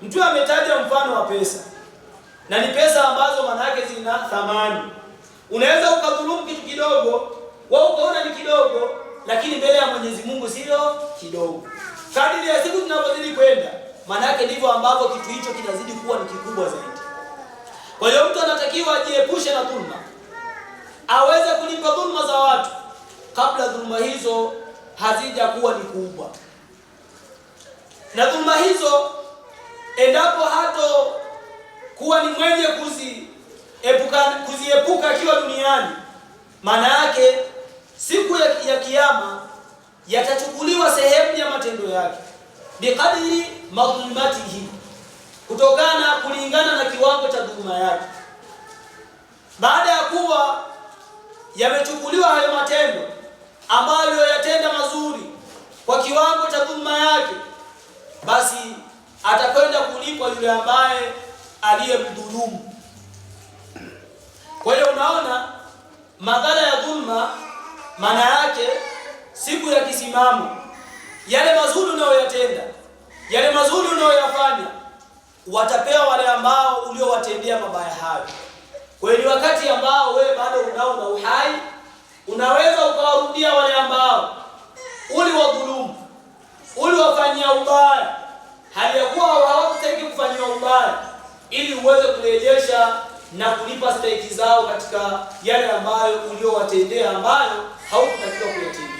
Mtume ametaja mfano wa pesa, na ni pesa ambazo maana yake zina thamani. Unaweza ukadhulumu kitu kidogo, wewe ukaona ni kidogo, lakini mbele ya Mwenyezi Mungu sio kidogo. Kadiri ya siku zinavyozidi kwenda, maana yake ndivyo ambavyo kitu hicho kinazidi kuwa ni kikubwa zaidi. Kwa hiyo mtu anatakiwa ajiepushe na dhulma, aweze kulipa dhulma za watu kabla dhulma hizo hazijakuwa ni kubwa. Na dhulma hizo endapo hato kuwa ni mwenye kuziepuka akiwa duniani, maana yake siku ya Kiyama yatachukuliwa sehemu ya matendo yake biqadri madhulmatihi, kutokana kulingana na kiwango cha dhuluma yake. Baada ya kuwa yamechukuliwa hayo matendo ambayo aliyoyatenda mazuri kwa kiwango cha dhuluma yake, basi atakwenda kulipwa yule ambaye aliyemdhulumu. Kwa hiyo unaona madhara ya dhulma, maana yake siku ya kisimamo, yale mazuri unayoyatenda, yale mazuri unayoyafanya, watapewa wale ambao uliowatendea mabaya hayo. Kwa hiyo ni wakati ambao wewe bado unao na uhai, unaweza ukawarudia wale ambao uliwadhulumu, uliwafanyia ubaya, hali ya kuwa hawakustahili kufanyiwa ubaya, ili uweze kurejesha na kulipa stahiki zao katika yale ambayo uliowatendea ambayo haukutakiwa kuyatenda.